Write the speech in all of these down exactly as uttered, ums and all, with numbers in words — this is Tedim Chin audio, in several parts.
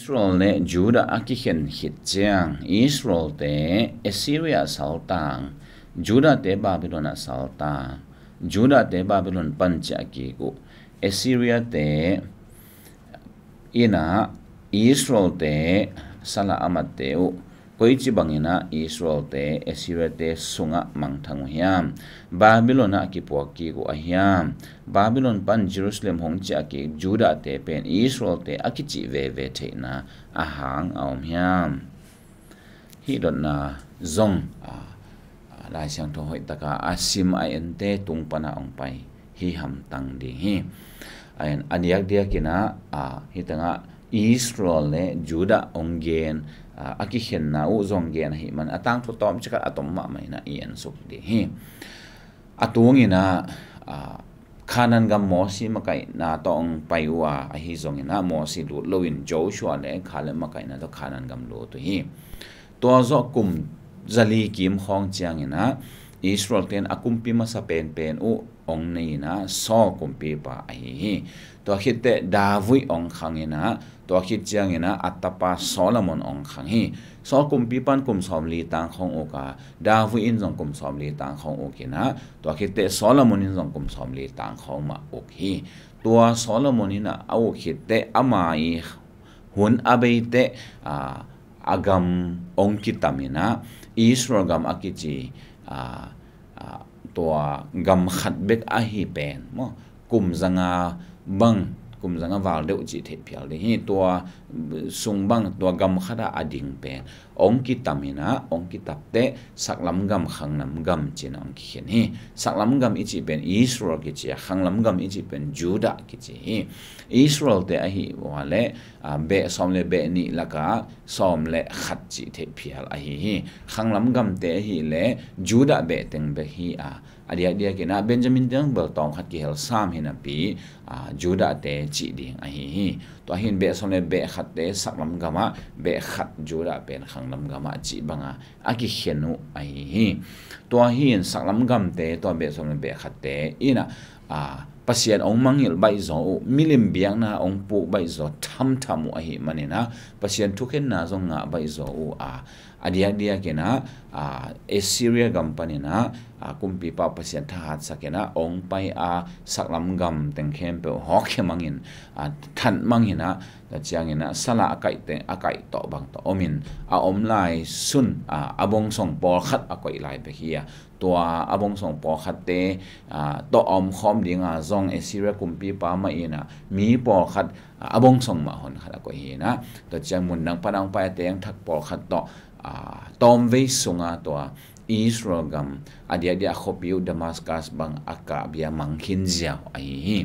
Israel le Judah a kikhen khit ciang Israelte Assyria saltang, Judahte Babylon ah saltang, Judahte Babylon pan ciah kik uh Assyriate in ah Israelte sala a matte uh. Koici bangin ah Israelte Assyriate sungah mangthang uh hiam? Babylon ah kipuak kik uh a hiam? Babylon pan Jerusalem hong ciah kik Judahte pen Israelte a kicih veve theihna a hang a om hiam? Hih dotna zong a, a, Lai Siangtho hoih taka a sim a ente tung pana hong pai hi hamtang ding hi. A, a diakdiakin ah, a, hih tangah Israel le Judah hong gen, a, a kikhenna uh zong gen ahih man a tangthu tawm cikat a tom mahmah in ah i ensuk ding hi. A tungin ah, a, Kanaan gam Mosi makaihna tawh hong pai uh a, ahi zongin ah Mosi lut loin Joshua le Caleb makaihna tawh Kanaan gam lut uh hi. Tua zawh kum zali kim khawng ciangin ah Israelte in a kumpi masa penpen uh hong nei in ah Saul kumpipa ahi hi. Tua khit teh David hong khang in ah, tua khit ciangin ah a tapa Solomon hong khang hi. Saul kumpipa in kum sawmli tang khawng uk a, David in zong kum sawmli tang khawng uk in ah, tua khit teh Solomon in zong kum sawmli tang khawng mah uk hi. Tua Solomon in ah a uk khit teh ama i hun a bei teh, a, a gam hong kitam in ah Israel gam a kici, a, a, tua gam khat bek ahi pen maw, kum zanga bang, kum zanga val deuh cih theih phial ding hi. Tua sung bang, tua gam khat ah a ding pen hong kitam in ah, hong kitap teh saklam gam, khanglam gam ci-in ah hong kikhen hi. Saklam gam i cih pen Israel kici a, khanglam gam i cih pen Judah kici hi. Israelte ahih uh leh, a, beh sawm le beh nih lakah sawm le khat cih theih phial ahi hi. Khanglam gamte ahih leh Judah beh teng bek hi a, a diakdiakin ah Benjamin teng bel tawm khat kihel sam hi napi, a, Judahte cih ding ahi hi. Tua hi in beh sawm le beh khatte saklam gamah, beh khat Judah pen khanglam gamah cih banga a kikhen uh ahi hi. Tua hi in saklam gamte, tua beh sawm le beh khatte in ah, a, Pasian hong mangngilh baihzaw uh, milim biakna hong puk baihzaw thamtham uh ahih manin ah Pasian thukhenna zong ngah baihzaw uh a, a diakdiakin ah, a, Assyria gam panin ah, a, kumpipa Pasian thahatsak in ah hong pai a, saklam gam teng khempeuh hawkkhe mangin, a, than mangin ah, tua ciangin ah sala a kaih teng, a kaih tawh bang tawh omin, a om lai sun, a, a bongsong pawlkhat a koih lai bek hi a, tua a bongsong pawlkhatte, a, tawh a omkhawm dinga zong Assyria kumpipa mah in ah mi pawlkhat, a, a bongsong mah hon khat a koih hi in ah, tua ciang mun dang pana hong pai a teng thak pawlkhat tawh, a, tawmvei sunga tua Israel gam a diakdiak a khuapi uh Damascus bang a kahbia mang khin ziau ahi hi.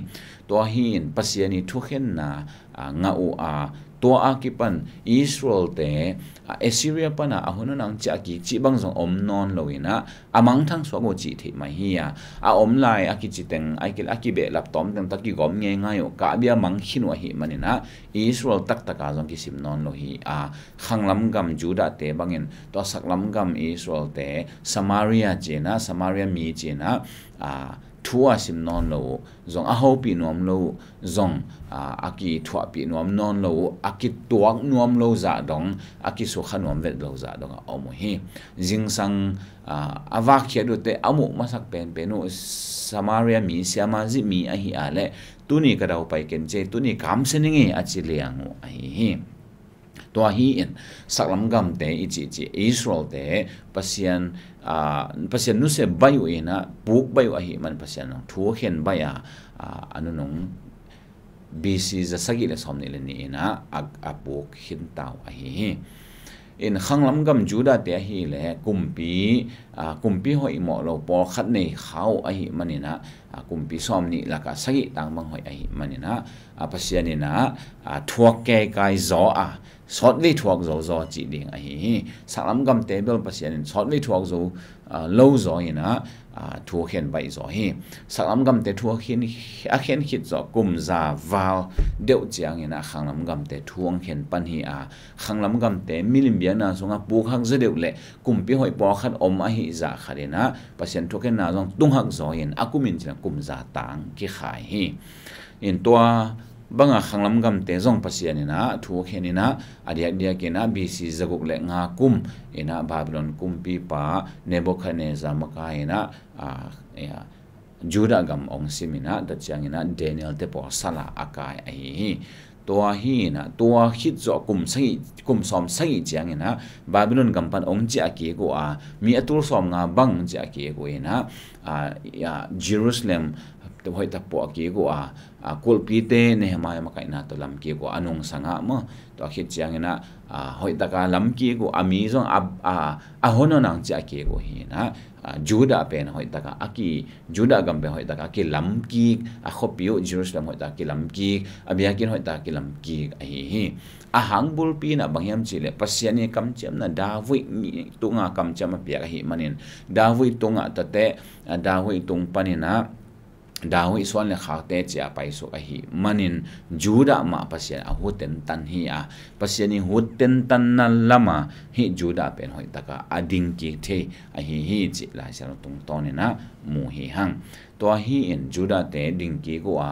Tua hi in Pasian i thukhenna, a, ngah uh a, tua a kipan Israelte, a, Assyria pana a hun hun a hong ciah kik cih bang zong om nawn lo in ah, a mangthang suak uh cih theih mai hi a, a om lai a kici teng, a ki, a kibehlap tawm teng tawh kigawm ngeingai uh, kahbia mang khin uh ahih manin ah Israel taktaka zong kisim nawn lo hi a, khanglam gam Judahte bangin tua saklam gam Israelte Samaria ci-in ah, Samaria mi ci-in ah, a, thu a sim nawn lo uh, zong a hopih nuam lo uh, zong, a, a kithuahpih nuam nawn lo uh, a kituak nuam lo zah dong, a kisukha nuam vet lo zah dong a om uh hi. Zingsang, a, a vakkhiat uh teh a muh masak penpen uh Samaria mi, siamah zih mi ahi a leh, tuni ka daupai ken cei, tuni kamsia ning ei a ci liang uh ahi hi. Tua hi in saklam gamte i cihcih Israelte Pasian, a, Pasian nusia baih uh in ah, puk baih uh ahih man Pasian zong thukhen baih a, a, a nunung B C za sagih le sawmnih le nih in ah a, a puk khinta uh ahi hi. In khanglam gam Judahte ahih leh kumpi, a, kumpi hoih mawh lo pawlkhat nei kha uh ahih manin ah, a, kumpi sawmnih lakah sagih tang bang hoih ahih manin ah, a, Pasian in ah, a, thuak keikai zaw a, sawtvei thuak zo zaw cih ding ahi hi. Saklam gamte bel Pasian in sawtvei thuak zo, a, lo zaw in ah, a, thukhen baih zaw hi. Saklam gamte thukhen, a khen khit zawh kum za val deuh ciangin ah khanglam gamte thu hong khen pan hi a, khanglam gamte milim biakna sungah puk hak zaw deuh leh kumpi hoih pawlkhat om ahih zah khat in ah Pasian thukhenna zong tung hak zaw in a kum in cin ah kum za tang kikhai hi. In tua banga khanglam gamte zong Pasian in ah thu khen in ah, a diakdiak in ah B C zaguk le nga kum in ah Babylon kumpipa Nebuchadnezzar makaih in ah, a, a, Judah gam ong sim in ah, tua ciangin ah Daniel te pawl sal ah a kai ahi hi. Tua hi in ah, tua khit zawh kum sagih, kum sawm sagih ciangin ah Babylon gam pan ong ciah kik uh a, mi a tul sawm nga bang ong ciah kik uh in ah, a, a, Jerusalem hoih tak puah kik uh a, a, kulhpite Nehemiah makaihna tawh lam kik uh a, a nungsang ah maw, tua khit ciangin ah, a, hoih taka lam kik uh a, mi zong a, a, a hon hon ang ciah kik uh hi in ah, a, Judah pen hoih taka a ki, Judah gam pen hoih taka a kilam kik, a khuapi uh Jerusalem hoih taka kilam kik, a biakinn hoih taka kilam kik ahi hi. A hang bulpi in ah bang hiam cih leh Pasian i kamciamna David tunga kamciam a piak ahih manin, David tungah tate, a, David tung panin ah David suan le khakte cia paisuk ahih manin Judah mah Pasian a hu tentan hi a, Pasian i hu tentanna lama hih Judah pen hoih taka a ding kik thei ahi hi cih Lai Siangtho tungtawn in ah mu hi hang. Tua hi in Judah te ding kik uh a,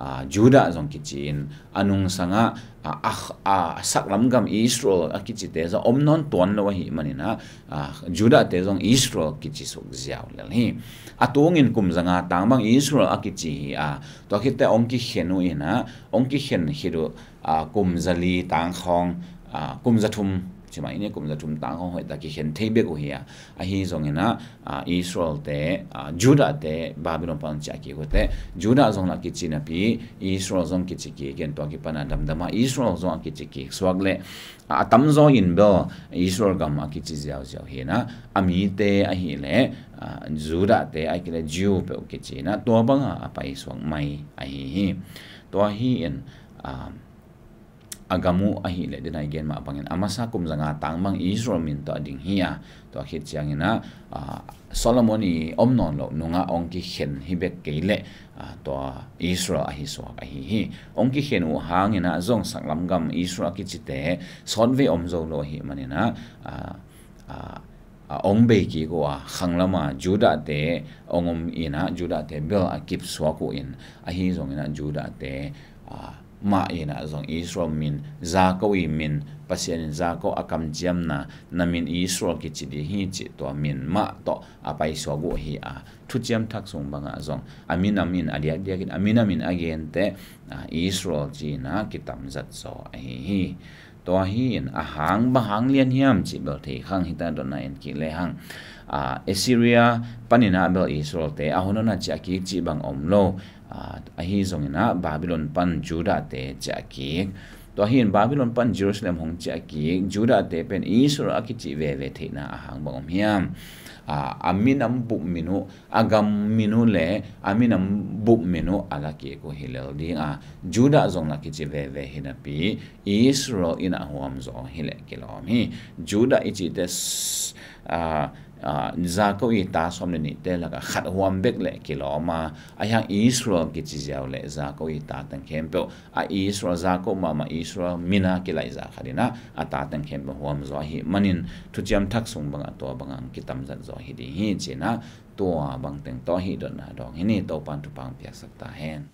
a, Judah zong kici in a nungsang ah, a, a, a saklam gam Israel a kicite zong om nawn tuan lo ahih manin ah, a, Judah te zong Israel kici suk ziau lel hi. A tungin kum zanga tang bang Israel a kici hi a, tua khit teh ong kikhen uh in ah, ong kikhen khit uh, a, kum zali tang khawng, a, kum zathum, cimah in kum zathum tang khawng hoih tak kikhen thei bek uh hi a, ahi zongin ah, a, Israel te, a, Judah te Babylon pan ciah kik uh teh, Judah zong lah kici napi Israel zong kici kik in, tua kipan a damdam a Israel zong a kici kik suak leh, a, a tamzaw in bel Israel gam a kici ziauziau hi in ah, a mite ahih leh, a, Judah te ahih kei leh Jew peuh kici in ah, tua banga a paisuak mai ahi hi. Tua hi in, a, a gam uh ahih leh, den a i gen mah bangin a masa kum zanga tang bang Israel min tawh a ding hi a, tua khit ciangin ah, a, Solomon i om nawn loh nungah ong kikhen hi bek kei leh, a, tua Israel ahi suak ahi hi. Ong kikhen uh hangin ah zong saklam gam Israel a kicite sawtvei om zo lo ahih manin ah, a, a, a, ong bei kik uh a, khanglam a Judah te ong om in ah, Judah te bel a kip suak uh in, ahi zongin ah Judah te, a, mah in ah zong Israel min, Jacob i min, Pasian in Jacob a kamciamna, na min Israel kici ding hi cih tua min mah tawh a paisuak uh hi a, Thuciam Thak sung bangah zong a minam in a diakdiak in, a minam in a gen teh, a, Israel ci in ah kitamzat zaw ahi hi. Tua hi in a hang, bang hang lian hiam cih bel thei khang, hita dotna en kik lehang, a, Assyria panin ah bel Israel te a hon hon a ciah kik cih bang om lo. A, ahi zongin ah Babylon pan Judah te ciah kik. Tua hi in Babylon pan Jerusalem hong ciah kik Judah te pen Israel a kici veve theihna a hang bang om hiam? A, a minam bup min uh, a gam min uh le a minam bup min uh a la kik uh hi lel ding a, Judah zong lah kici veve hi napi Israel in ah huam zaw hi leh kilawm hi. Judah i cih teh, s-, a, a, Jacob i ta sawm le nihte lakah khat huam bek leh kilawm a, ahi hang Israel kici ziau leh Jacob i ta teng khempeuh, a, Israel, Jacob mahmah Israel min a kilaih zah khat in ah a ta teng khempeuh huam zaw ahih manin Thuciam Thak sung bangah tua bangah kitamzat zaw hi ding hi ci in ah, tua bang teng tawh hih dotna dawng hi ni. Topan thupha piaksak ta hen.